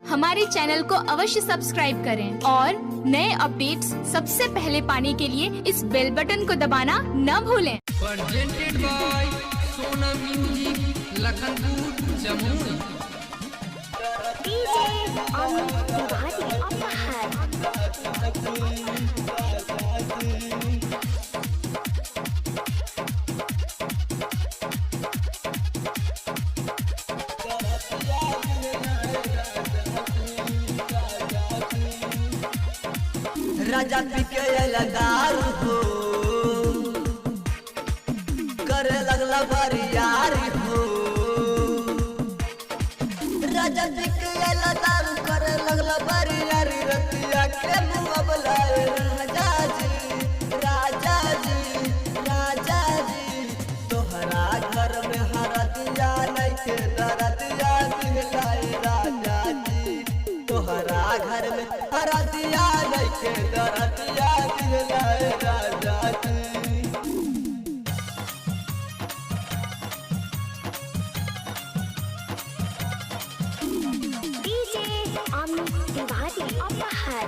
हमारे चैनल को अवश्य सब्सक्राइब करें और नए अपडेट्स सबसे पहले पाने के लिए इस बेल बटन को दबाना न भूलें। Presented by Sona Music, Lakhanpur, Jamui. DJ Amit Tiwari Apahar. राजा पी के अइला दारू हो, करे लगला बरियारी हो। राजा पी के अइला दारू करे लगला बरियारी, रतिया के मुँह बुलाए राजा जी, राजा जी, राजा जी। तोहरा घर में हरदिया नइखे, दरदिया दिहलाए राजा जी। तोहरा घर में हरदिया नइखे, दरदिया दिहलाए राजा जी। DJ Amit Tiwari Apahar.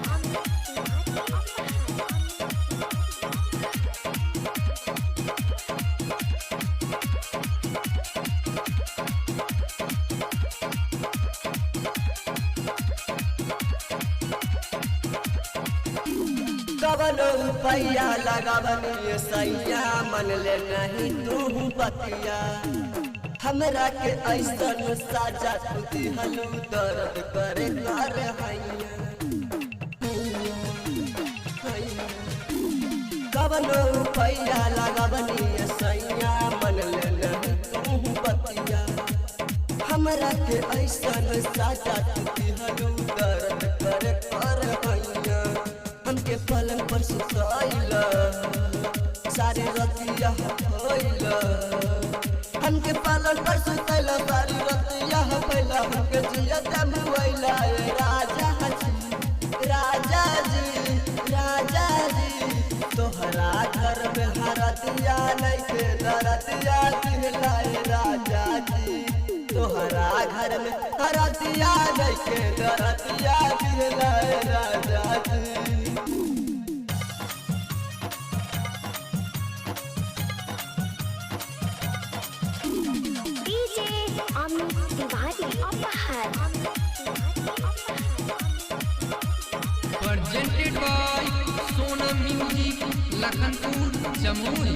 कवन रुपैया लगावनी सैया, मन ले नहीं तू बतिया। हमरा के ऐसन साजा तू दिहलू, दर्द करे कर हैया हैया। कवन रुपैया लगावनी सैया, मन ले नहीं तू बतिया। हमरा के ऐसन साजा तू दिहलू, दर्द करे कर हैया। हमके पलंग पर सुतैल, सारी रतिया होइल। हमके पलंग पर सुतैल, सारी रतिया होइल। हमके जियत मुइल राजा जी, राजा जी, राजा जी। तोहरा घर में हरदिया नइखे, दरदिया दिहलाए राजा जी। तोहरा घर में हरदिया नइखे, दरदिया दिहलाए राजा जी। DJ Amit Tiwari Apahar. Presented by Sona Music, Lakhanpur, Jamui.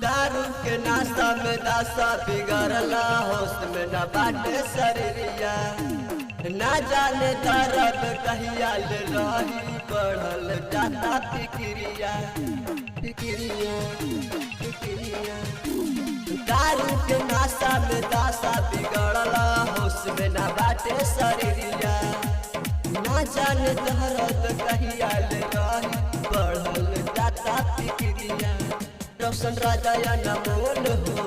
दारू के नाशा में दासा बिगड़ला, होश में न बाटे शरीरिया। ना जाने दर्द कहिया ले रही, बढ़ल जाता फिक्रिया, फिक्रिया, फिक्रिया। दारू के नाशा में दासा बिगड़ला, होश में न बाटे शरीरिया। ना जाने दर्द कहिया ले रही, बढ़ल जाता फिक्रिया। रोशन राजा या नमोल हो,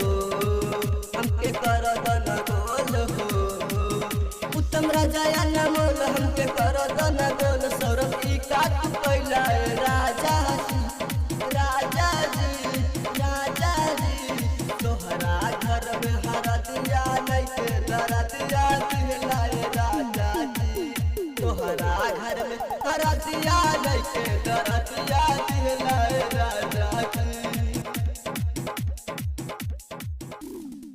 हमके कर दन गोल हो। उत्तम राजा या नमोल, हमके कर दन गोल। सौरभ ई का तू कैला राजा जी, राजा जी, राजा जी। तोहरा घर में हरदिया नइखे, दरदिया दिहलाए राजा जी। तोहरा घर में हरदिया नइखे, दरदिया दिहलाए